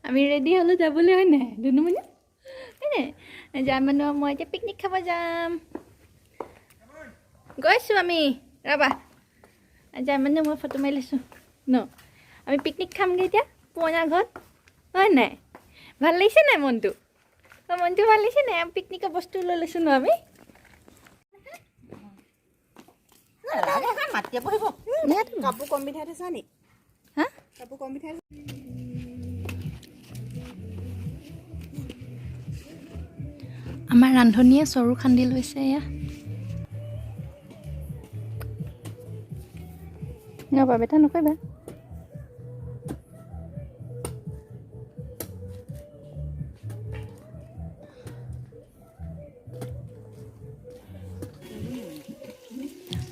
আমি ৰেডি হ'লোঁ যাবলৈ, হয় নাই দুনুমণি? হয় নাই? যাম মানে মই এতিয়া পিকনিক খাব যাম। গৈছোঁ আমি, ৰ'বা। যাম মানে মই ফটো মাৰি লৈছোঁ ন। আমি পিকনিক খামগৈ এতিয়া পুৰণা ঘৰত, হয় নাই? ভাল লাগিছে নাই মনটো? অঁ, মনটো ভাল লাগিছে নাই? পিকনিকৰ বস্তু লৈ লৈছোঁ ন আমি। মাটিয়ে বহিব। কাপোৰ কম পিন্ধাই থৈছা নি? হা? কাপোৰ কম পিন্ধাই। আমাৰ ৰান্ধনীয়ে চৰু খান্দি লৈছে এয়া। নবা বেটা, নকৰিবা।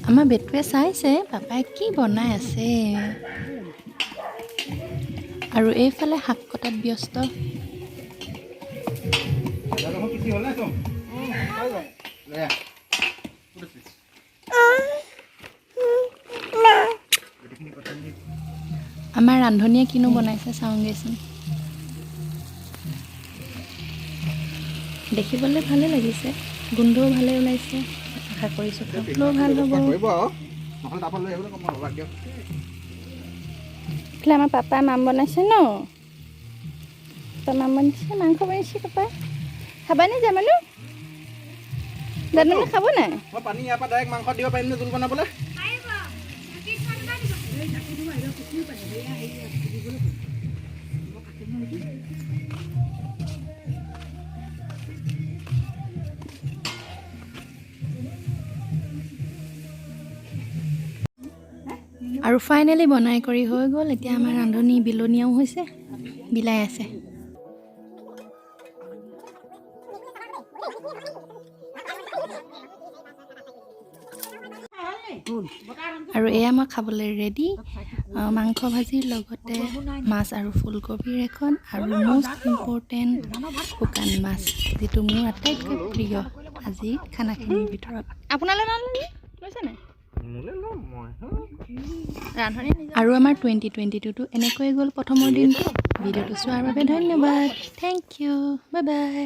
আমাৰ বেটুৱে চাইছে পাপাই কি বনাই আছে আৰু এইফালে শাক কটাত ব্যস্ত। দেখোন পিচি হ'ল নাই চোন। লৈ আহ। ক'ত আছে? গোটেইখিনি কথা নি। আমাৰ ৰান্ধনীয়ে কিনো বনাইছে চাওঁগেচোন। দেখিবলৈ ভালে লাগিছে, গোন্ধও ভালে ওলাইছে। আশা কৰিছোঁ খাবলৈও ভাল হ'ব। কৰিব আৰু নহ'লে তাৰপৰা লৈ আহিবলৈ ক'ম আৰু বাদ দিয়ক। এইফালে আমাৰ পাপাই মাম বনাইছে ন। পাপা মাম বনাইছে, মাংস বনাইছে পাপাই। খাবানে জামানো? জামানো খাব নাই? মই পানী ইয়াৰ পৰা ডাইৰেক্ট মাংস দিব পাৰিম নে জোল বনাবলৈ? আৰু ফাইনেলি বনাই কৰি হৈ গ'ল। এতিয়া আমাৰ ৰান্ধনী বিলনীয়াও হৈছে, বিলাই আছে। আৰু এয়া মই খাবলৈ ৰেডি। মাংস ভাজিৰ লগতে মাছ আৰু ফুলকবিৰ এখন আৰু মষ্ট ইম্পৰ্টেণ্ট শুকান মাছ, যিটো মোৰ আটাইতকৈ প্ৰিয় আজি খানাখিনিৰ ভিতৰত। আপোনালৈ নল'লে লৈছে নাই? মোলৈ ল'ম মই। ৰান্ধনী। আৰু আমাৰ 2022টো এনেকৈয়ে গ'ল প্ৰথমৰ দিনটো। ভিডিঅ'টো চোৱাৰ বাবে ধন্যবাদ। Thank you, bye bye.